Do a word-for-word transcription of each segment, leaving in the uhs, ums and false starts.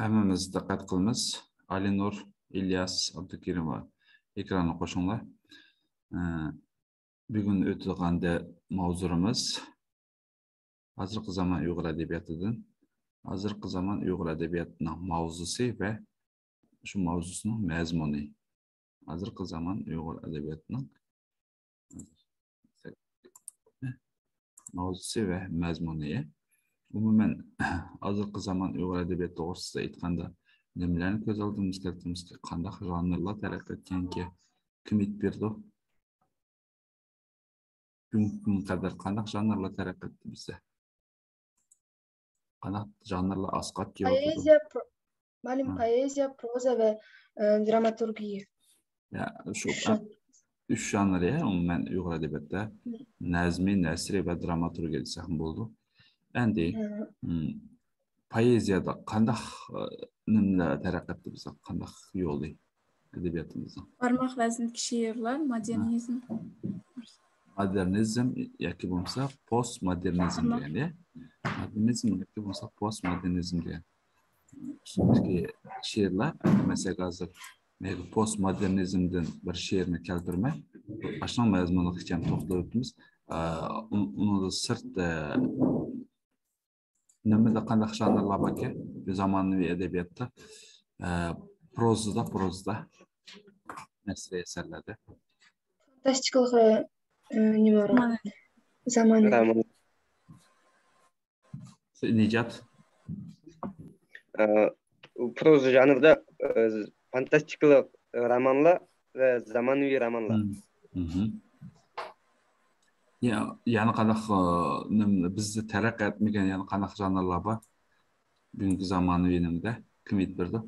ھەممىمىز دىققەت قىلىمىز. ئالىنۇر، ئىلياس، ئابدۇكېرىم ۋە ئېكرانغا قوشۇڭلار. ئە، بۈگۈن ئۆتىدىغان دە-، ماۋزۇلىرىمىز ھازىرقى زامان ئۇيغۇر ئەدەبىياتىدىن، ھازىرقى زامان ئۇيغۇر ئەدەبىياتىنىڭ ماۋزۇسى ۋە شۇ ماۋزۇسىنىڭ مەزمۇنى. ھازىرقى زامان ئۇيغۇر ئەدەبىياتىنىڭ ماۋزۇسى ۋە مەزمۇنى. ئومۇمەن، ھازىرقى زامان ئۇيغۇر ئەدەبىياتى توغرىسىدا ئېيتقاندا، نېمىلەرنى كۆز ئالدىمىزغا كەلتۈرىمىزكى، قانداق ژانىرلار تەرەققىي ئەتكەنكى، كىم ئېيتىپ بېرىدۇ؟ بۈگۈنكى كۈنگە قەدەر قانداق ژانىرلار تەرەققىي ئەتتى بىزدە؟ قانداق ژانىرلار ئاسقاتتى، يوقىدى؟ پوئېزىيە، پرو-، مۇئەللىم، ھە. پوئېزىيە، پروزا ۋە، ئە، دراماتورگىيە. يا، شۇ ئۈچ ژانىر. ئۈچ ژانىر، يا، ئومۇمەن ئۇيغۇر ئەدەبىياتىدا ھە. نەزمىي، نەسرىي ۋە دراماتورگىيە دېسەك بولىدۇ. ئەمدى، ھە. م، پوئېزىيەدە قانداق، ئە، نېمىلەر تەرەققىي ئەتتى بىزدە، قانداق يولى؟ ئەدەبىياتىمىزنىڭ. بارماق ۋەزنىدىكى شېئىرلار، مودېرنىزم. مودېرنىزم ياكى بولمىسا پوستمودېرنىزم دېگەن، يا؟ مودېرنىزم ياكى بولمىسا پوستمودېرنىزم دېگەن. شېئىرلار، مەسىلەن، ھازىر مەن پوستمودېرنىزمدىن بىر شېئىرنى كەلتۈرىمەن. ئاشۇنىڭ مەزمۇنىغا كىچىككىنە توختىلىپ ئۆتىمىز. ئە، ئۇن-، ئۇنىڭدىن سىرت، ئە، نېمىدە قانداق ژانىرلار باركەن؟ زامانىۋى ئەدەبىياتتا، ئە، پروزىدا، پروزىدا، نەسرىي ئەسەرلەردە. فانتاستىكىلىق، ئە، نېمە بار؟ زامانىۋى. رومان. نىجات. ئە، پروزا ژانىرىدا، ئە، فانتاستىكىلىق رومانلار ۋە زامانىۋى رومانلار. مم. مم. يا-، يەنە قانداق، ئە، نېمە، بىزدە تەرەققىي ئەتمىگەن يەنە قانداق ژانىرلار بار؟ بۈگۈنكى زامانىۋى نېمىدە؟ كىم ئېيتىپ بېرىدۇ؟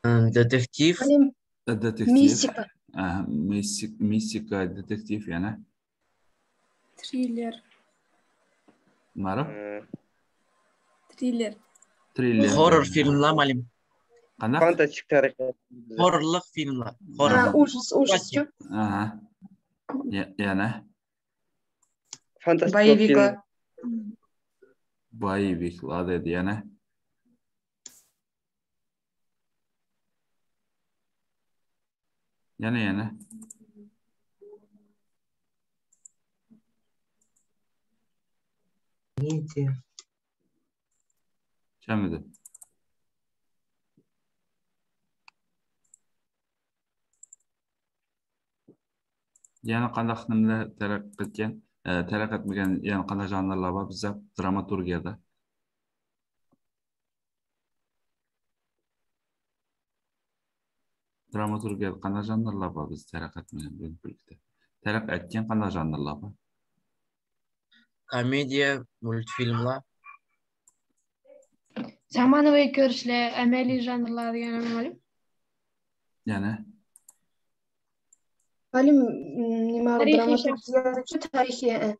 ئىم، دېتېكتىپ. ئە، دېتېكتىپ. مىستىكا. ئە، مىستىك-، مىستىكا، دېتېكتىپ يەنە. ترىللېر. نېمە؟ ئە. ترىللېر. ترىللېر. خوررور فىلىملار، مۇئەللىم. قانداق؟ فانتاستىك تەرەققىي. خوررورلۇق فىلىملار. خوررور. ھە، ئۇژىس، ئۇژىسچۇ؟ ئاھا. يە-، يەنە؟ فانتاستىك فىلىم. بايېۋىكلار. بايېۋىكلار دېدى يەنە. يەنە، يەنە. چۈشەنمىدىم. يەنە قانداق نېمىلەر تەرەققىي قىلغان، ئە، تەرەققىي قىلمىگەن يەنە قانداق ژانىرلار بار بىزدە دراماتورگىيەدە؟ دراماتورگىيەدە قانداق ژانىرلار بار بىز تەرەققىي قىلمىگەن بۈگۈنكى كۈندە؟ تەرەققىي قىلغان قانداق ژانىرلار بار؟ كومېدىيە، مۇلتفىلىملار. زامانىۋى كۆرۈشلەر، ئەمەلىي ژانىرلار دېگەن نېمە مۇئەللىم؟ يەنە؟ مۇئەللىم، م، نېمە، تارىخىي دراماتورگىيەدىچۇ تارىخىي، ئە،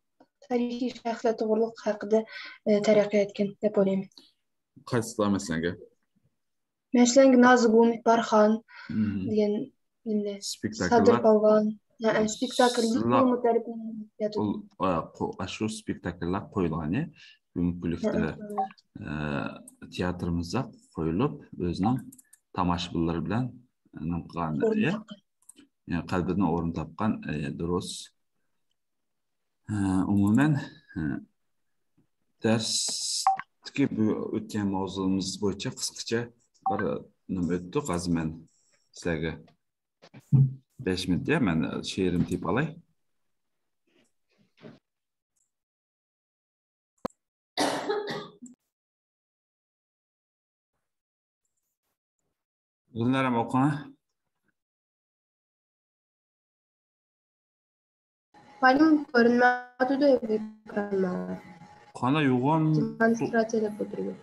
تارىخىي شەخسلەر توغرىلىق ھەققىدە، ئە، تەرەققىي ئەتكەن دەپ ئويلايمەن. قايسىلار مەسىلەن؟ مەسىلەن، نازۇگۇم، بارخان مم. دېگەن نېمىلەر؟ سپېكتاكللار. سادىر پالۋان. ھە، ھە، سپېكتاكللار. سىلەر تولىمۇ تەرىپلىنىپ ياتىدۇ. ئۇل-، ئا، قو-، ئاشۇ سپېكتاكللار قويۇلغان، يە. بۈگۈنكى كۈنلۈكتە، ھە، ھە. ئە، تىياتىرىمىزدا قويۇلۇپ، ئۆزىنىڭ تاماشىبىنلىرى بىلەن نېمە قىلغان، يە؟ ئورۇنداق. يە، قەلبىدىن ئورۇن تاپقان، ئە، دۇرۇس. ھە، ئومۇمەن، ھە، دەرستىكى بۇ ئۆتكەن ماۋزۇمىز بويىچە قىسقىچە بىر نېمە ئۆتتۇق. ھازىر مەن سىلەرگە بەش مىنۇت، يە، مەن شېئىرىمنى تېپىپ ئالاي. گۈلنارەم ئوقۇڭ. مۇئەللىم، كۆرۈنمەيۋاتىدۇ ئېكراندا. قانا يوغان. دېمونستراتسىيە دەپ ئولتۇرىدۇ.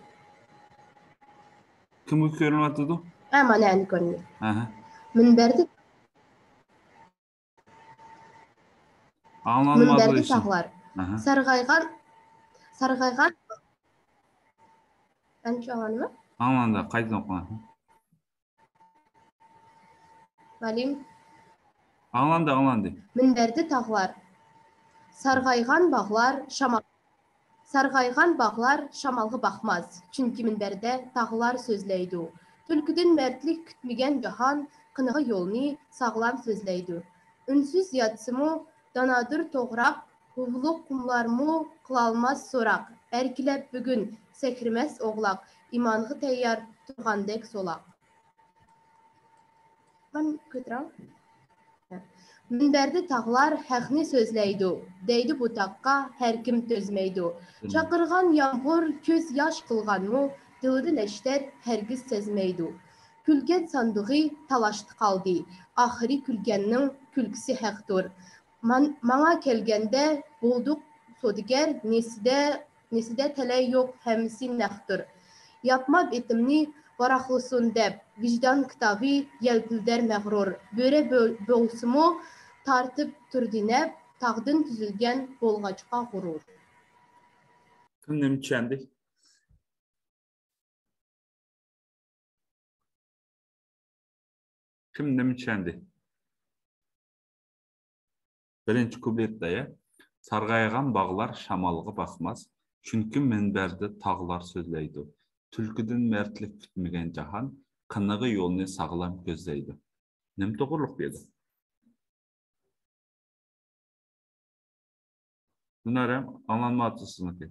كىمگە كۆرۈنۈۋاتىدۇ؟ ھە، مانا ئەمدى كۆرۈندى. ئەھە. مۇنبەردە ئاڭلانمىدى مۇنبەردە ئىشىم. تاغلار. ئەھە. سارغايغان، سارغايغان. ئەمدى ئاڭلاندىمۇ؟ ئاڭلاندى، قايتىدىن ئوقۇڭ. مۇئەللىم. ئاڭلاندى، ئاڭلاندى. مۇنبەردە تاغلار. سارغايغان باغلار، شامال. سارغايغان باغلار شامالغا باقماس، چۈنكى مۇنبەردە تاغلار سۆزلەيدۇ. تۈلكىدىن مەردلىك كۈتمىگەن جاھان، قىنىغا يولنى ساغلام سۆزلەيدۇ. ئۈنسىز ياتسىمۇ دانادۇر توغراق، ھۇۋلۇق قۇملارمۇ قىلالماس سوراق. ئەركىلەپ بۈگۈن سەكرىمەس ئوغلاق، ئىمانغا تەييار تۇرغاندەك سولاق. مەن كۆتۈرەڭ. مۇنبەردە تاغلار ھەقنى سۆزلەيدۇ، دەيدۇ بۇ تاغقا ھەركىم تۆزمەيدۇ. چاقىرغان يامغۇر كۆز ياش قىلغانمۇ، دىلىدا نەشتەر ھەرگىز سەزمەيدۇ. كۈلگەن ساندۇقى تالاشتا قالدى، ئاخىرى كۈلگەننىڭ كۈلكىسى ھەقتۇر. مان-، ماڭا كەلگەندە بولدۇق سودىگەر، نېسىدە، نېسىدە تەلەي يوق، ھەممىسى نەقتۇر. ياپما بېتىمنى ۋاراقلىسۇن دەپ، ۋىجدان كىتابى يەلپۈلدەر مەغرۇر. بۆرە بۆ-، بولسىمۇ تارتىپ تۇردى نەپ، تاغدىن تۈزۈلگەن بولغاچقا غۇرۇر. كىم نېمە چۈشەندى؟ كىم نېمە چۈشەندى؟ بىرىنچى كۇپلېتتا، يە. سارغايغان باغلار شامالغا باقماس، چۈنكى مۇنبەردە تاغلار سۆزلەيدۇ. تۈلكىدىن مەردلىك كۈتمىگەن جاھان، قىنىغا يولنى ساغلام كۆزلەيدۇ. نېمە توغرۇلۇق بۇ يەردە؟ دىلنارەم، ئاڭلانمايۋاتىدۇ سىزنىڭكى.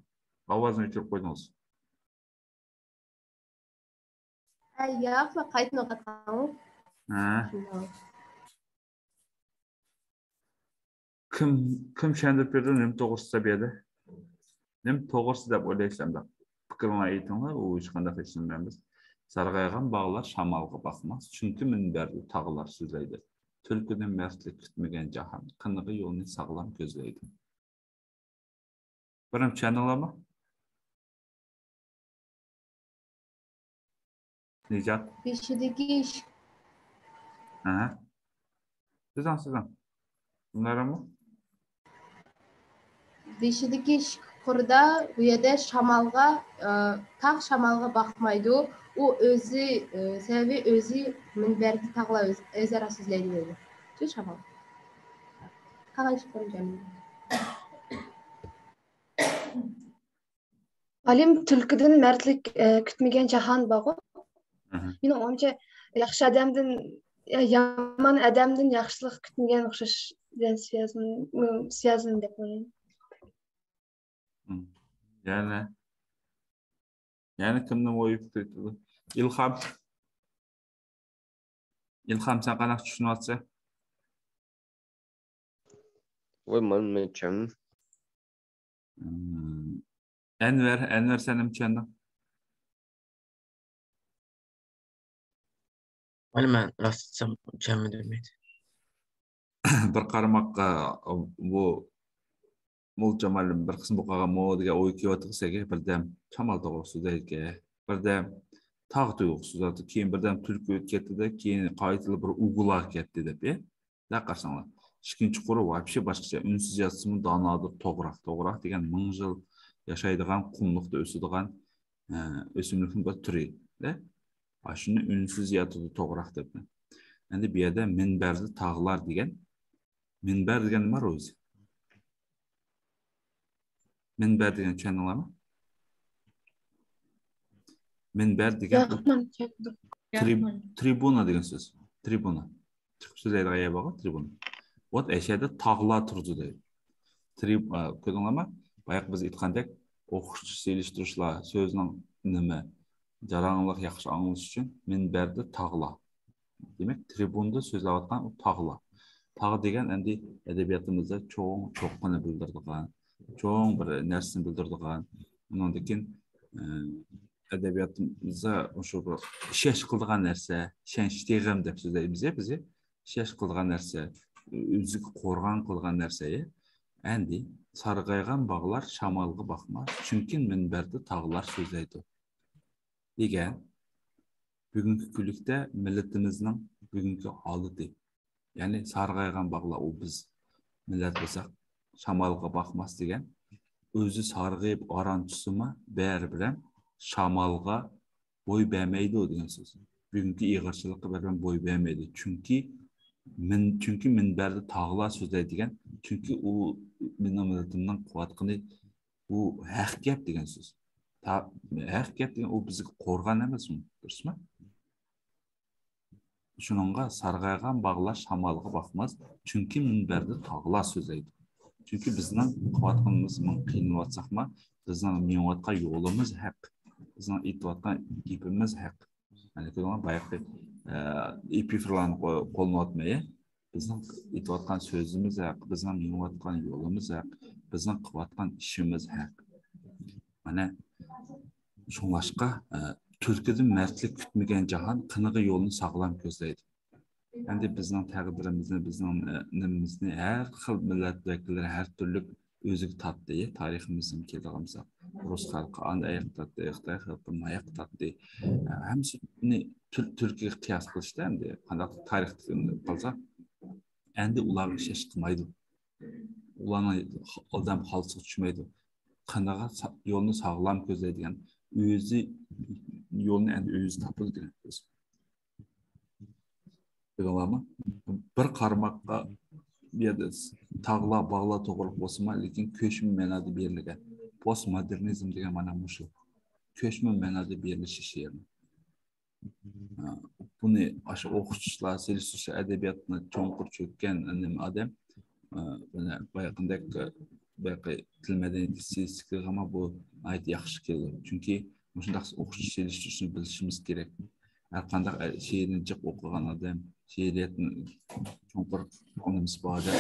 ئاۋازنى ئۆچۈرۈپ قويدىڭىز. ھە، ياق، مەن قايتا نوقاتقانمۇ. ھە. شۇنداق. كىم، كىم چۈشەندۈرۈپ بېرىدۇ، نېمە توغرىسىدا بۇ يەردە؟ نېمە توغرىسىدا دەپ ئويلايسىلەر ئەمدى؟ پىكرىڭلارنى ئېيتىڭلار، ئۇ ھېچقانداق ھېچنېمە ئەمەس. سارغايغان باغلار شامالغا باقماس، چۈنكى مۇنبەردە تاغلار سۆزلەيدۇ. تۈلكىدىن مەردلىك كۈتمىگەن جاھان، قىنىغا يولنى ساغلام كۆزلەيدۇ. بىرىم چۈشەندىڭلارمۇ؟ نىجات. بېشىدىكى ئىش. ھە. سىزىڭ، سىزىڭ. بۇلارمۇ؟ بېشىدىكى ئىش قۇردا، بۇ يەردە شامالغا، ئە، تاغ شامالغا باقمايدۇ. ئۇ ئۆزى، ئە، سەۋەبى ئۆزى مۇنبەردە تاغلار ئۆز-، ئۆزئارا سۆزلەيدۇ دەيدۇ. شۇ شامال. قالغان ئىش قۇرۇم جانىم. ئالىم تۈلكىدىن مەردلىك، ئە، كۈتمىگەن جاھان بارغۇ. ئەھە. مېنىڭ ئويۇمچە، ياخشى ئادەمدىن، يا-، يامان ئادەمدىن ياخشىلىق كۈتمىگەن ئوخشاش بىلەن سۆزلىدىم، سۆزلىدىم دەپ ئويلايمەن. مم. يەنە، يەنە كىمنىڭ ئويى پىكرى؟ ئىلھام. ئىلھام، سەن قانداق چۈشىنىۋاتىسەن؟ ۋاي، مانا مەن چۈشەندىم. مم. ئەنۋەر، ئەنۋەر، سەن نېمە چۈشەندىڭ؟ مانا مەن راست ئېيتسام، چۈشەنمىدىم. بىر قارىماققا، بۇ مولچا مۇئەللىم بىر قىسىم بۇ قالغان مو دېگەن ئوي كېلىۋاتىدۇ سەگە، بىردەم شامال توغرىسىدا سۆزلەيدىكەن، بىردەم تاغ توغرىسىدا سۆزلەيدۇ، كېيىن بىردەم تۈلكە ئۆتۈپ كەتتىدە، كېيىن قايتىلىپ بىر ئۇگۇلار كەتتى دەپ، يە. دەپ قارىساڭلار، ئىككىنچى قۇرى ۋاپشې باشقىچە، ئۈنسىز ياتسىمۇ دانادۇر توغراق، توغراق دېگەن مىڭ يىل ياشايدىغان، قۇملۇقتا ئۆسىدىغان، ئە، ئۆسۈملۈكنىڭ بىر تۈرى، دە. ئاشۇنى ئۈنسىز ياتىدۇ توغراق دەپ. ئەمدى بۇ يەردە مۇنبەردە تاغلار دېگەن، مۇنبەر دېگەن نېمە ئۆزى؟ مۇنبەر دېگەن چۈشەندىڭلارمۇ؟ مۇنبەر دېگەن ياق، مەن چۈشەنمىدىم. ترىب-، ترىبۇنا دېگەن سۆز. ترىبۇنا. چىقىپ سۆزلەيدىغان يەر بارغۇ، ترىبۇنا. ۋوت ئەشەدە تاغلار تۇرىدۇ دەيدۇ. ترىب-، ئا، كۆردۈڭلارمۇ؟ باياقى بىز ئېيتقاندەك، ئوخشىتىش، سېلىشتۇرۇشلار، سۆزنىڭ نېمە، جاراڭلىق ياخشى ئاڭلىنىش ئۈچۈن مۇنبەردە تاغلار. دېمەك، ترىبۇندا سۆزلەۋاتقان ئۇ تاغلار. تاغ دېگەن ئەمدى ئەدەبىياتىمىزدا چوڭ چوققىنى بىلدۈرىدىغان، چوڭ بىر نەرسىنى بىلدۈرىدىغان، ئۇنىڭدىن كېيىن، ئە، ئەدەبىياتىمىزدا مۇشۇ بىر ئىشەنچ قىلىدىغان نەرسە، ئىشەنچ تېغىم دەپ سۆزلەيمىز يە بىز، ئىشەنچ قىلىدىغان نەرسە، ئۆزىگە قورغان قىلغان نەرسە. ئەندى سارغايغان باغلار شامالغا باقماس، چۈنكى مۇنبەردە تاغلار سۆزلەيدۇ. دېگەن بۈگۈنكى كۈنلۈكتە مىللىتىمىزنىڭ بۈگۈنكى ھالىتى. يەنى سارغايغان باغلار، ئۇ بىز مىللەت بولساق، شامالغا باقماس دېگەن. ئۆزى سارغىيىپ ئاران چۈشسىمۇ، بەرىبىر ھەم شامالغا بوي بەرمەيدۇ دېگەن سۆز. بۈگۈنكى ئېغىرچىلىققا بەرىبىر بوي بەرمەيدۇ. چۈنكى مىن-، چۈنكى مۇنبەردە تاغلار سۆزلەيدىغان، چۈنكى ئۇ مېنىڭ مىللىتىمنىڭ قىلىۋاتقىنى بۇ ھەق گەپ دېگەن سۆز. تا-، ھەق گەپ دېگەن ئۇ بىزگە قورغان ئەمەس ئۇ، دۇرۇسمۇ؟ شۇنىڭغا سارغايغان باغلار شامالغا باقماس، چۈنكى مۇنبەردە تاغلار سۆزلەيدۇ. چۈنكى بىزنىڭ قىلىۋاتقىنىمىز، مىڭ قىينىلىۋاتساقمۇ، بىزنىڭ مېڭىۋاتقان يولىمىز ھەق، بىزنىڭ ئېيتىۋاتقان گېپىمىز ھەق. يەنى كۆرۈڭلار، بايىقى، ئە، ئېپىفورلارنى قو-، قوللىنىۋاتماي، بىزنىڭ ئېيتىۋاتقان سۆزىمىز ھەق، بىزنىڭ مېڭىۋاتقان يولىمىز ھەق، بىزنىڭ قىلىۋاتقان ئىشىمىز ھەق. مانا شۇڭلاشقا، ئە، تۈلكىدىن مەردلىك كۈتمىگەن جاھان، قىنىغا يولنى ساغلام كۆزلەيدۇ. ئەمدى بىزنىڭ تەقدىرىمىزنى، بىزنىڭ، ئە، نېمىمىزنى ھەر خىل مىللەت ۋەكىللىرى ھەر تۈرلۈك ئۆزىگە تارتتى. تارىخىمىزدىن كېلىدىغان بولساق، رۇس خەلقى ئانداق ياققا تارتتى، خىتاي خەلقى ماياققا تارتتى. ھەممىسىنى تۈر-، تۈركىيەگە قىياس قىلىشتا ئەمدى قانداق تارىختىن قالسا، ئەمدى ئۇلارغا ئىشەنچ قىلمايدۇ. ئۇلارنىڭ ئادەم خالتىسىغا چۈشمەيدۇ. قىنىغا سا-، يولنى ساغلام كۆزلەيدىغان، ئۆزى يولنى ئەمدى ئۆزى تاپىدۇ دېگەن سۆز. بىلىڭلارمۇ؟ بىر قارىماققا بۇ يەردە تاغلار، باغلار توغرىلىق بولسىمۇ، لېكىن كۆچمە مەنادا بېرىلگەن. پوست مودېرنىزم دېگەن مانا مۇشۇ. كۆچمە مەنادا بېرىلىشى شېئىرنىڭ. بۇنى ئاشۇ ئوقۇتقۇچىلار، سېلىشتۇرۇش ئەدەبىياتىنى چوڭقۇر چۆككەن نېمە ئادەم، مانا بايىقىدەك، بايىقى تىل مەدەنىيىتى ئىستىلىستىكىغىمۇ بۇ ناھايىتى ياخشى كېلىدۇ. چۈنكى مۇشۇنداق ئوقۇتۇش سېلىشتۇرۇشنى بىلىشىمىز كېرەك. ھەر قانداق شېئىرنى جىق ئوقۇغان ئادەم، شېئىرىيەتنى چوڭقۇر ئاڭلىمىسى بار ئادەم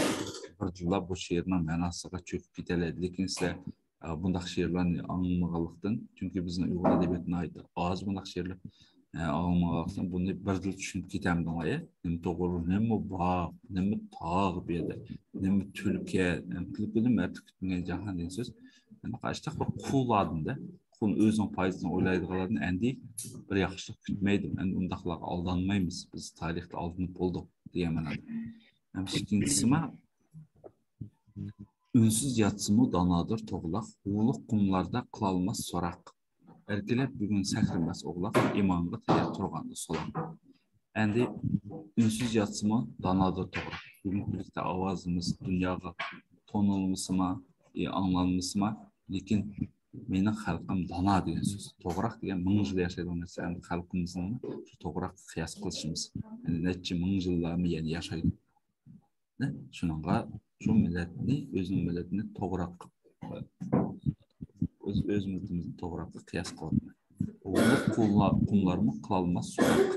بىر جۇملا بۇ شېئىرنىڭ مەناسىغا چۆكۈپ كېتەلەيدۇ. لېكىن سىلەر، ئە، بۇنداق شېئىرلارنى ئاڭلىمىغانلىقتىن، چۈنكى بىزنىڭ ئۇيغۇر ئەدەبىياتىدا ناھايىتى ئاز بۇنداق شېئىرلار، ئە، ئاڭلىمىغانلىقتىن بۇنى بىردىن چۈشىنىپ كېتەلمىدىڭلار، يا؟ نېمە توغرا، نېمە باغ، نېمە تاغ بۇ يەردە، نېمە تۈلكە، نېمە تۈلكىدىن مەردلىك كۈتمىگەن جاھان دېگەن سۆز. يەنى قاشتاق بىر قۇللاردىن-دە، قۇل ئۆزىنىڭ پايدىسىنى ئويلايدىغانلاردىن ئەمدى بىر ياخشىلىق كۈتمەيدۇ. ئەمدى ئۇنداقلارغا ئالدانمايمىز. بىز تارىختا ئالدىنىپ بولدۇق دېگەن مەنادا. ھەم ئىككىنچىسىمۇ، ئۈنسىز ياتسىمۇ دانادۇر توغلاق، ھۇۋلۇق قۇملاردا قىلالماس سوراق. ئەركىلەپ بۈگۈن سەكرىمەس ئوغلاق، ئىمانغا تاياپ تۇرغاندا سولاق. ئەمدى ئۈنسىز ياتسىمۇ دانادۇر توغراق. بۈگۈنكى كۈنلۈكتە ئاۋازىمىز دۇنياغا تونۇلمىسىمۇ، ئى، ئاڭلانمىسىمۇ، لېكىن مېنىڭ خەلقىم دانا دېگەن سۆز. توغراق دېگەن مىڭ يىل ياشايدىغان نەرسە، ئەمدى خەلقىمىزنى شۇ توغراققا قىياس قىلىشىمىز. يەنى نەچچە مىڭ يىللارمۇ يەنە ياشايدۇ. شۇنىڭغا شۇ مىللەتنى، ئۆزىنىڭ مىللىتىنى توغراق، ئۆز، ئۆز مىللىتىمىزنى توغراققا قىياس قىلىۋاتىمەن. ئۇ قۇملار، قۇملارمۇ قىلالماس سوراق.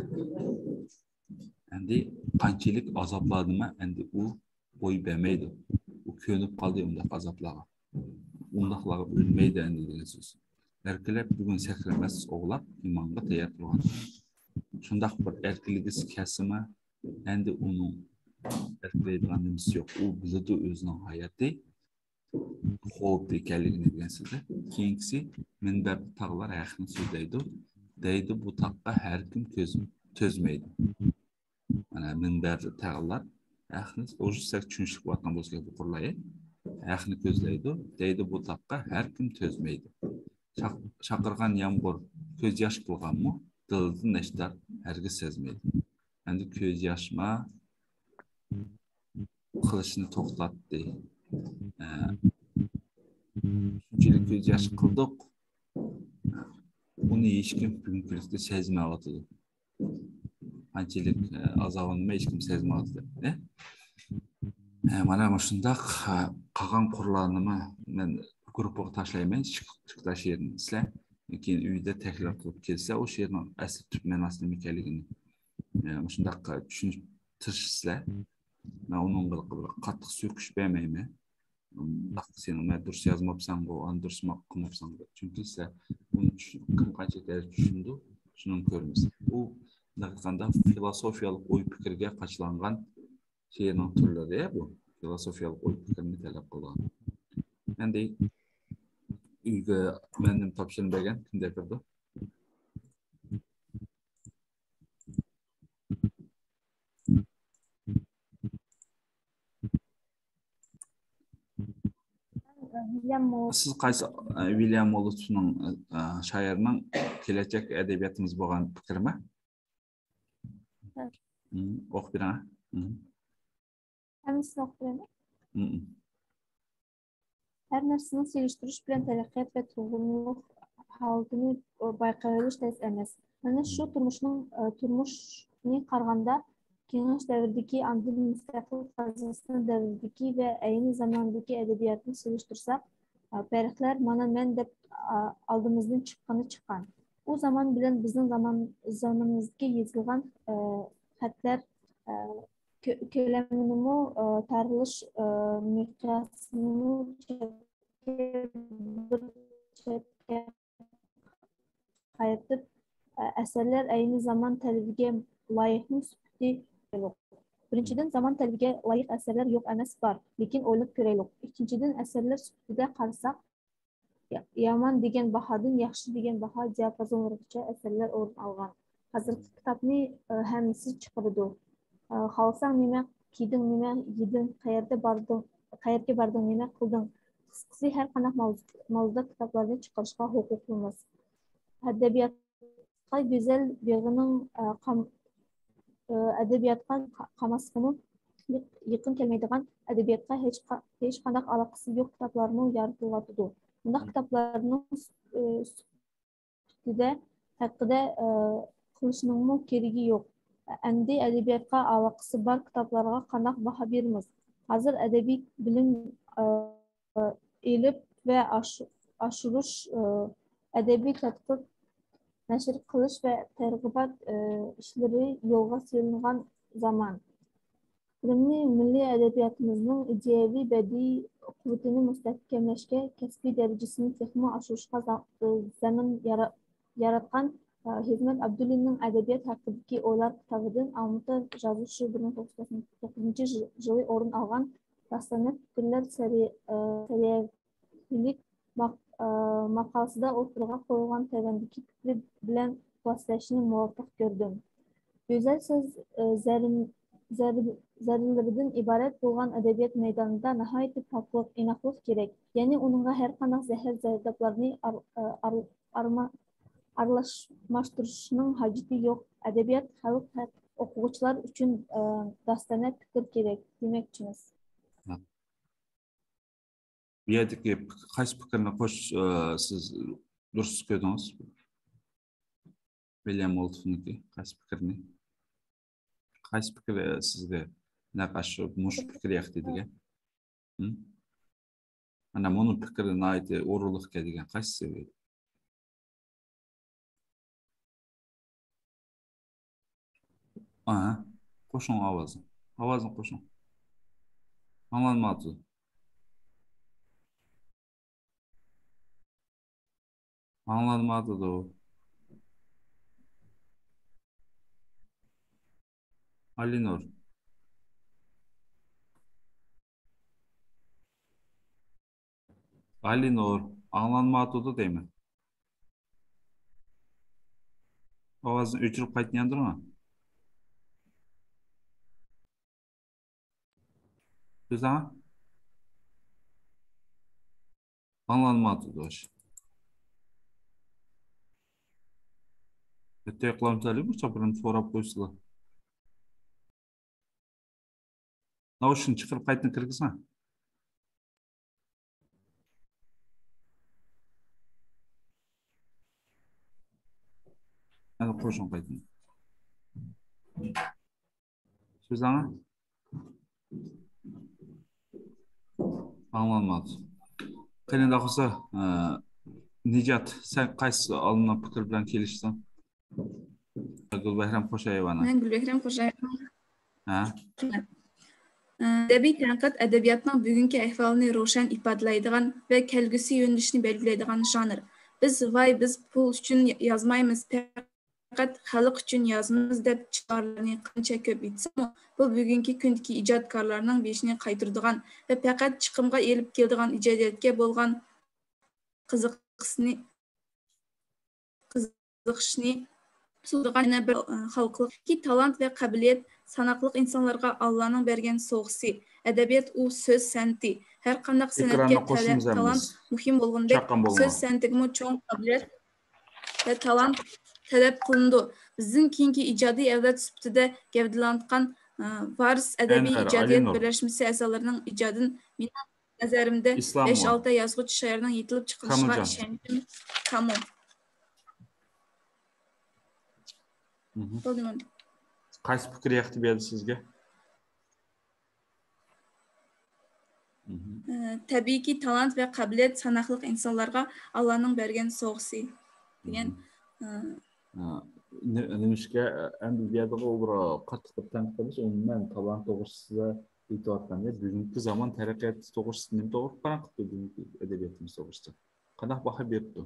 ئەمدى قانچىلىك ئازابلاردىمۇ ئەمدى ئۇ بوي بەرمەيدۇ. ئۇ كۆنۈپ قالدى ئۇنداق ئازابلارغا. ئۇنداقلارغا ئۆلمەيدۇ ئەمدى دېگەن سۆز. ئەركىلەپ بۈگۈن سەكرىمەس ئوغلاق، ئىمانغا تاياپ تۇرغان. شۇنداق بىر ئەركىلىگۈسى كەلسىمۇ، ئەمدى ئۇنىڭ ئەركىلەيدىغان نېمىسى يوق. ئۇ بىلىدۇ ئۆزىنىڭ ھاياتى خوپ ئىكەنلىكىنى دېگەن سۆزى. كېيىنكىسى، مۇنبەردە تاغلار ھەقنى سۆزلەيدۇ. دەيدۇ بۇ تاغقا ھەر كىم كۆز، تۆزمەيدۇ. مانا مۇنبەردە تاغلار ھەقنى، ئوشۇ سەك چۈشىنىشلىك بولغان بولسا گەپ قۇرۇلاي. ھەقنى كۆزلەيدۇ. دەيدۇ بۇ تاغقا ھەر كىم تۆزمەيدۇ. چاق-، چاقىرغان يامغۇر كۆز ياش قىلغانمۇ؟ دىلىدا نەشتەر ھەرگىز سەزمەيدۇ. ئەمدى كۆز ياشما قىلىشنى توختاتتى. ئە، شۇنچىلىك كۆز ياش قىلدۇق. ئۇنى ھېچكىم بۈگۈنكى كۈندە سەزمەيۋاتىدۇ. قانچىلىك، ئە، ئازابىنىمۇ ھېچكىم سەزمەيۋاتىدۇ. ئە، مانا مۇشۇنداق، ئە، قالغان قۇرلارنىمۇ مەن گۇرۇپپىغا تاشلايمەن، ئىككى، ئىككى شېئىرنى سىلەر. كېيىن ئۆيدە تەكرار قىلىپ كەلسە، ئۇ شېئىرنىڭ ئەسلى تۈپ مەناسى نېمە ئىكەنلىكىنى، ئە، مۇشۇنداق، ئە، چۈشىنىپ تىرىشىسىلەر. مەن ئۇنىڭغا بىر قاتتىق سۆكۈش بەرمەيمەن. بۇنداق سېنىڭ مەن دۇرۇس يازماپسەنغۇ، ئاندىن دۇرۇس قىلماپسەنغۇ. چۈنكى سىلەر بۇنى چۈشىنىپ، كىم قانچىلىك دەرىجىدە چۈشىنىدۇ، شۇنىڭ كۆرىمىز. بۇ، بۇنداق ئېيتقاندا، فىلوسوفىيەلىك ئوي پىكىرگە قاچىلانغان شېئىرنىڭ تۈرلىرى بۇ. فىلوسوفىيەلىك ئوي پىكىرنى تەلەپ قىلىدىغان. ئەمدى ئۆيگە مەن نېمە تاپشۇرۇق بەرگەن، كىمدە كىرىدۇ؟ ۋىليام مو- سىز قايسى، ئە، ۋىليام مولتنىڭ، ئە، شائىرنىڭ كېلەچەك ئەدەبىياتىمىز بولغان پىكرىمۇ؟ ھە. مم، ئوقۇپ بېرىڭ. مم. ھەممىسىنى ئوقۇپ بېرەيمۇ؟ مم. ھەر نەرسىنىڭ سېلىشتۇرۇش بىلەن تەرەققىيات ۋە تۇرغۇنلۇق ھالىتىنى بايقاۋېلىش تەس ئەمەس. مانا شۇ تۇرمۇشنىڭ، تۇرمۇشنى قارىغاندا، كېڭەش دەۋرىدىكى، ئاندىن مۇستەقىل قازاقىستان دەۋرىدىكى ۋە ئەينى زاماندىكى ئەدەبىياتنى سېلىشتۇرساق، پەرقلەر مانا مەن دەپ ئالدىمىزدىن چىققىنى چىققان. ئۇ زامان بىلەن بىزنىڭ زامان، زامىنىمىزدىكى يېزىلغان خەتلەر كۆ- كۆلەمىنىمۇ، تارىلىش مىقياسىنىمۇ چەتكە بىر چەتكە قايرىتىپ، ئەسەرلەر ئەينى زامان تەلىپىگە لايىقمۇ سۈپىتى يوق. بىرىنچىدىن، زامان تەلىپىگە لايىق ئەسەرلەر يوق ئەمەس، بار، لېكىن ئويلىنىپ كۆرەيلۇق. ئىككىنچىدىن، ئەسەرلەر سۈپىتىدە قارىساق، يا- يامان دېگەن باھادىن ياخشى دېگەن باھا دىياپازونلىرىغىچە ئەسەرلەر ئورۇن ئالغان. ھازىرقى كىتابنى، ئە، ھەممىسى چىقىرىدۇ. ئە، خالىساڭ نېمە كىيدىڭ، نېمە يېدىڭ، قەيەردە باردىڭ، قەيەرگە باردىڭ، نېمە قىلدىڭ؟ قىسقىسى، ھەر قانداق ماۋزۇ-، ماۋزۇدا كىتابلارنى چىقىرىشقا ھوقۇقلىمىز. ئەدەبىياتقا گۈزەل بېغىنىڭ، ئە، قام-، ئە، ئەدەبىياتقا قا-، قاماسقىمۇ يېق-، يېقىن كەلمەيدىغان، ئەدەبىياتقا ھېچ قا-، ھېچقانداق ئالاقىسى يوق كىتابلارمۇ يارىتىلىۋاتىدۇ. بۇنداق كىتابلارنىڭ، ئە، ئۈستىدە، ھەققىدە، ئە، قىلىشنىڭمۇ كېرىكى يوق. ئەمدى ئەدەبىياتقا ئالاقىسى بار كىتابلارغا قانداق باھا بېرىمىز؟ ھازىر ئەدەبىي بىلىم، ئە، ئېلىپ ۋە ئاش-، ئاشۇرۇش، ئە، ئەدەبىي تەتقىق، نەشر قىلىش ۋە تەرغىبات، ئە، ئىشلىرى يولغا سېلىنغان زامان. بىلىمنى مىللىي ئەدەبىياتىمىزنىڭ ئىدىيەۋى بەدىئىي قۇۋۋىتىنى مۇستەھكەملەشكە، كەسپىي دەرىجىسىنى تېخىمۇ ئاشۇرۇشقا زا-، زەمىن يارا-، ياراتقان، ئە، خىزمەت ئابدۇللىنىڭ ئەدەبىيات ھەققىدىكى ئويلار كىتابىدىن ئالمۇتا يازغۇچى بىر مىڭ توققۇز يۈز توقسان توققۇزىنچى يىلى ئورۇن ئالغان داستانە پىكىرلەر سەرى-، ئە، سەرىيەلىك ماق-، ئە، ماقالىسىدا ئوتتۇرىغا قويغان تۆۋەندىكى پىكرى بىلەن خۇلاسىلەشنى مۇۋاپىق كۆردۈم. گۈزەل سۆز، ئە، زەرىن-، زەرىن-، زەررىلىرىدىن ئىبارەت بولغان ئەدەبىيات مەيدانىدا ناھايىتى پاكلىق، ئىناقلىق كېرەك. يەنى ئۇنىڭغا ھەر قانداق زەھەر-زەردابلارنى ئار-، ئە، ئار-، ئارما-، ئارىلاشماشتۇرۇشنىڭ ھاجىتى يوق. ئەدەبىيات خەلق ھەق ئوقۇغۇچىلار ئۈچۈن، ئە، داستانە پىكىر كېرەك دېمەكچىمىز. بۇ يەردىكى پىك-، قايسى پىكىرنى قوش-، ئە، سىز دۇرۇس كۆردىڭىز؟ ۋىليام ۋولتفنىڭكى قايسى پىكىرنى؟ قايسى پىكىر، ئە، سىزگە نەق ئاشۇ، مۇشۇ پىكىر ياقتى دېگەن؟ ھىم؟ مانا مۇنۇ پىكىر ناھايىتى ئورۇنلۇق ئىكەن دېگەن قايسىسى؟ ئاھا. قوشۇڭ ئاۋازنى. ئاۋازنى قوشۇڭ. ئاڭلانمايتىدۇ. ئاڭلانمايتىدۇ. ئالىنۇر. ئالىنۇر، ئاڭلانمايتىدۇ دەيمەن. ئاۋازنى ئۆچۈرۈپ قايتا ياندۇرۇڭ. سۆزلەڭ. ئاڭلانمايتىدۇ. ھەتتا ياقلام تەلىيى بولسا بىرىنى سوراپ قويسىلا. ناۋۇشنى چىقىرىپ قايتىدىن كىرگۈزسەن. مانا قوشۇڭ قايتىدىن. سۆزلەڭە. ئاڭلانمايدۇ. قېنى، ئۇنداق بولسا، ئە، نىجات، سەن قايسى ئالىمنىڭ پىكرى بىلەن كېلىشىسەن؟ گۈلبەھرەم خوشايېۋانىڭ. مەن گۈلبەھرەم خوشايېۋانىڭ. ھە؟ ئە، ئەدەبىي تەنقىد ئەدەبىياتنىڭ بۈگۈنكى ئەھۋالىنى روشەن ئىپادىلەيدىغان ۋە كەلگۈسى يۆنىلىشىنى بەلگىلەيدىغان ژانىر. بىز، ۋاي، بىز پۇل ئۈچۈن يازمايمىز، پەقەت خەلق ئۈچۈن يازىمىز دەپ شوئارلارنى قانچە كۆپ ئېيتساقمۇ، بۇ بۈگۈنكى كۈندىكى ئىجادكارلارنىڭ بېشىنى قايتۇرىدىغان ۋە پەقەت چىقىمغا ئېلىپ كېلىدىغان ئىجادىيەتكە بولغان قىزىقىشنى، قىزىقىشنى سۇغۇرىدىغان يەنە بىر، ئە، خالقلىقكى تالانت ۋە قابىلىيەت ساناقلىق ئىنسانلارغا ئاللانىڭ بەرگەن سوۋغىسى. ئەدەبىيات ئۇ سۆز سەنئىتى. ھەر قانداق سەنئەتكە تەلە-، تالانت مۇھىم بولغىنىدەك، سۆز سەنئىتىگىمۇ چوڭ قابىلىيەت ۋە تالانت تەلەپ قىلىنىدۇ. بىزدىن كېيىنكى ئىجادىي ئەۋلاد سۈپىتىدە گەۋدىلىنىۋاتقان، ئە، ۋارىس ئەدەبىي ئىجادىيەت بىرلەشمىسى ئەزالىرىنىڭ ئىجادىدىن مېنىڭ نەزىرىمدە ئىسلاممۇ؟ بەش-ئالتە يازغۇچى شائىرنىڭ يېتىلىپ چىقىلىشىغا كامىلجان. ئىشەنچىم كامىل. مھم. بولدى، بولدى. قايسى پىكىر ياقتى بۇ يەردە سىزگە؟ مھم. ئە، تەبىئىيكى، تالانت ۋە قابىلىيەت ساناقلىق ئىنسانلارغا ئاللانىڭ بەرگەن سوۋغىسى دېگەن، مھم. ئە، ئە، نې-، نېمىشقا، ئە، ئەمدى بۇ يەردىغۇ بىر قاتتىق بىر تەنقىد قىلىش، ئومۇمەن تالانت توغرىسىدا ئېيتىۋاتقان، بۈگۈنكى زامان تەرەققىياتى توغرىسىدا نېمە توغرا پاراڭ قىپتۇ بۈگۈنكى ئەدەبىياتىمىز توغرىسىدا؟ قانداق باھا بېرىپتۇ؟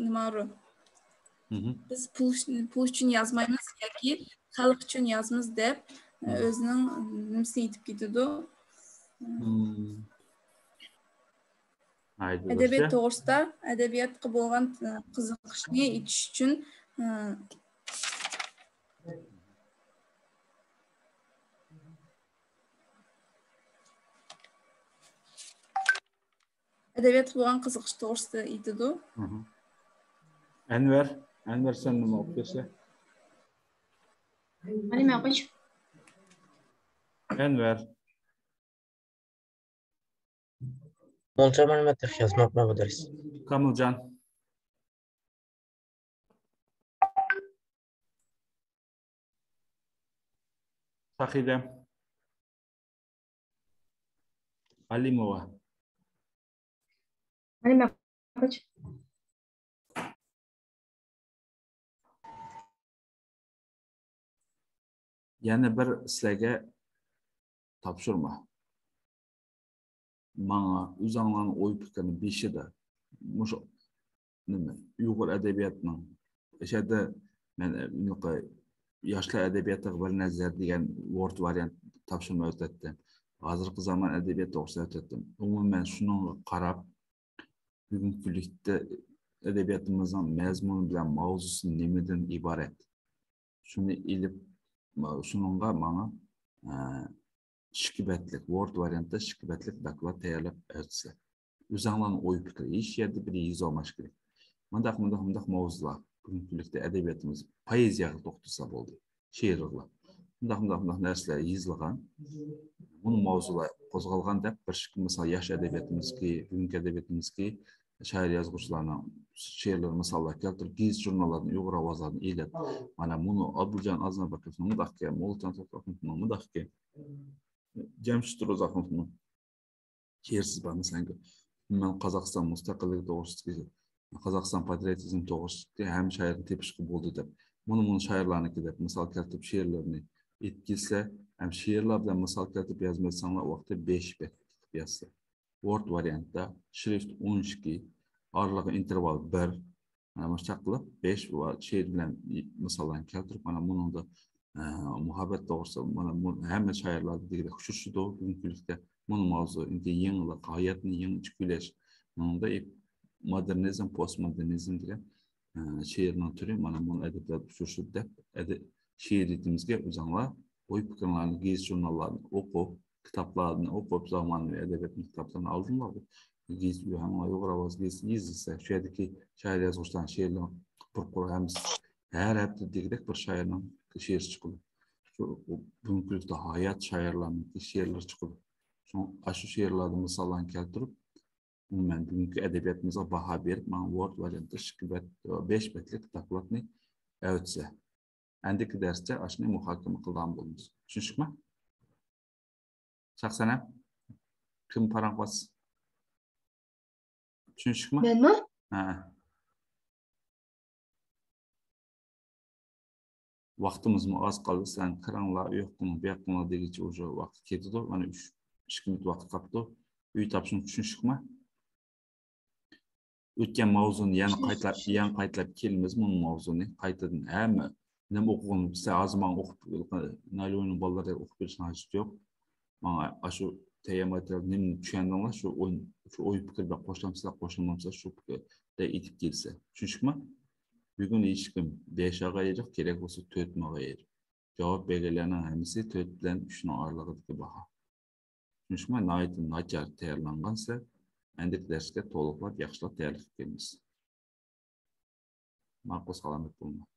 نېمارۇ؟ مھم. بىز پۇل ئۈچ-، پۇل ئۈچۈن يازمايمىز ياكى خەلق ئۈچۈن يازىمىز دەپ، مھم. ئۆزىنىڭ نېمىسىنى ئېيتىپ كېتىدۇ. مم. ئەدەبىيات توغرىسىدا، ئەدەبىياتقا بولغان، ئە، قىزىقىشنى ئېچىش ئۈچۈن، ئە، ئەدەبىياتقا بولغان قىزىقىش توغرىسىدا ئېيتىدۇ. مھم. ئەنۋەر، ئەنۋەر، سەن نېمە ئوقۇپ بەرسە؟ ئەنۋەر. مولچا مەلۇمات تېخى يازماپمەن بۇ دەرس. كامىلجان. ساخىدە. ئالىموۋا. ئالىموۋا. يەنە بىر سىلەرگە تاپشۇرما. ماڭا ئۆزۈڭلارنىڭ ئوي پىكرىنى بېشىدا مۇشۇ نېمە، ئۇيغۇر ئەدەبىياتىنىڭ، ئەشەدە مەن، ئە، ياشلار ئەدەبىياتىغا بىر نەزەر دېگەن ۋورد ۋارىيانت تاپشۇرما ئۆتەتتىم. ھازىرقى زامان ئەدەبىياتى توغرىسىدا ئۆتەتتىم. ئومۇمەن شۇنىڭغا قاراپ، بۈگۈنكى كۈنلۈكتە ئەدەبىياتىمىزنىڭ مەزمۇنى بىلەن ماۋزۇسى نېمىدىن ئىبارەت؟ شۇنى ئېلىپ، ما-، شۇنىڭغا ماڭا، ئە، ئىككى بەتلىك، ۋورد ۋارىيانتتا ئىككى بەتلىك دوكلات تەييارلاپ ئەۋەتسە. ئۆزۈڭلارنىڭ ئوي پىكرى، ھېچ يەردە بىر يېزىۋالماش كېرەك. مۇنداق، مۇنداق، مۇنداق ماۋزۇلار بۈگۈنكى كۈنلۈكتە ئەدەبىياتىمىز پوئېزىيەگە توختىسا بولدى. شېئىرغا. مۇنداق، مۇنداق، مۇنداق نەرسىلەر يېزىلغان. بۇنى ماۋزۇلار قوزغالغان دەپ بىر ئىككى مىسال ياش ئەدەبىياتىمىزدىكى، بۈگۈنكى ئەدەبىياتىمىزدىكى شائىر يازغۇچىلارنىڭ شېئىرلىرىنى مىساللار كەلتۈرۈپ، گېزىت ژۇرناللاردىن، ئۇيغۇر ئاۋازلاردىن ئېلىپ، مانا مۇنۇ ئابدۇلجان ئازناباكوفنىڭ مۇنداق ئىكەن، موللىتان توختاخۇنوفنىڭ مۇنداق ئىكەن، جەمشىت روزاخۇنوفنىڭ شېئىرسىز بار مەسىلەن، مەن قازاقىستان مۇستەقىللىكى توغرىسىدىكى، قازاقىستان پاترىيوتىزم توغرىسىدىكى ھەممە شائىرنى تېپىشقا بولىدۇ دەپ، مۇنۇ، مۇنۇ شائىرلارنىڭكى دەپ مىسال كەلتۈرۈپ شېئىرلىرىنى ئېيتىپ كەلسە، ھەم شېئىرلار بىلەن مىسال كەلتۈرۈپ يازمايساڭلار، ئۇ ۋاقىتتا بەش بەت يازسا. ۋورد ۋارىيانتتا، شرىفت ئون ئىككى، ئارىلىقى ئىنتېرۋال بىر، مانا مۇشۇنداق قىلىپ، بەش ۋە شېئىر بىلەن مىساللارنى كەلتۈرۈپ، مانا مۇنىڭدا، ئە، مۇھەببەت توغرىسىدا، مانا بۇ ھەممە شائىرلاردا دېگۈدەك ئۇچرىشىدۇ بۈگۈنكى كۈنلۈكتە. مۇنۇ ماۋزۇ، ئىنتى يېڭىلىق، ھاياتنى يېڭىچە كۈيلەش. مۇنىڭدا ئېيت-، مودېرنىزم، پوستمودېرنىزم دېگەن، ئە، شېئىرنىڭ تۈرى، مانا مۇنۇ ئەدەبىيات ئۇچرىشىدۇ دەپ، ئەدە-، شېئىرىيىتىمىزگە ئۆزۈڭلار ئوي پىكرىڭلارنى گېزىت ژۇرناللاردىن ئوقۇپ، كىتابلاردىن ئوقۇپ، زامانىۋى ئەدەبىياتنىڭ كىتابلىرىنى ئالدىڭلار. گېزىت، ھەممىڭلار ئۇيغۇر ئاۋازى گېزىتى يېزىلسە، شۇ يەردىكى شائىر يازغۇچىلارنىڭ شېئىرلىرىنى قۇرۇپ قۇرۇپ ھەممىسى ھەر ھەپتە دېگۈدەك بىر شائىرنىڭ شېئىرى چىقىدۇ. شۇ بۈگۈنكى كۈندە ھايات شائىرلارنىڭ شېئىرلىرى چىقىدۇ. شۇڭا ئاشۇ شېئىرلاردىن مىساللارنى كەلتۈرۈپ، ئومۇمەن بۈگۈنكى ئەدەبىياتىمىزغا باھا بېرىپ، ماڭا ۋورد ۋارىيانتتا ئىككى بەت، بەش بەتلىك دوكلاتنى ئەۋەتسە. ئەندىكى دەرسچە ئاشۇنى مۇھاكىمە قىلىدىغان بولىمىز. چۈشىنىشلىكمۇ؟ شاھسەنەم، كىم پاراڭ قىلىۋاتىسىز؟ چۈشىنىشلىكمۇ؟ مەنمۇ؟ ھە. ۋاقتىمىزمۇ ئاز قالدى. سىلەرنى كىرىڭلار، ئۇ ياققىمۇ، بۇ ياققىمۇ دېگۈچە ئۇژې ۋاقىت كېتىدۇ. مانا ئۈچ، ئىككى مىنۇت ۋاقىت قاپتۇ. ئۆي تاپشۇرۇق چۈشىنىشلىكمۇ؟ ئۆتكەن ماۋزۇنى يەنە قايتىلاپ، يەنە قايتىلاپ كېلىمىز. مۇنۇ ماۋزۇنى قايتىدىن ھەممە نېمە ئوقۇغىنى بىلسە، ھازىر ماڭا ئوقۇپ، نايلوننىڭ بالىلىرى ئوقۇپ بېرىشنىڭ ھاجىتى يوق. ماڭا ئاشۇ تەييار ماتېرىيال نېمىنى چۈشەندىڭلار؟ شۇ ئوي، شۇ ئوي پىكىر بىلەن قوشۇلامسىلەر، قوشۇلمامسىلەر، شۇ پىكىردە ئېيتىپ كەلسە. چۈشىنىشلىكمۇ؟ بۈگۈن ھېچكىم بەش ئاغا ئېرىق، كېرەك بولسا تۆت ماغا ئېرىق. جاۋاب بەرگەنلەرنىڭ ھەممىسى تۆت بىلەن ئۈچنىڭ ئارىلىقىدىكى باھا. چۈشىنىشلىكمۇ؟ ناھايىتى ناچار تەييارلانغان سىلەر. ئەندىكى دەرسكە تولۇقلاپ ياخشىلاپ تەييارلىق كېلىمىز. ماقۇل، سالامەت بولۇڭلار.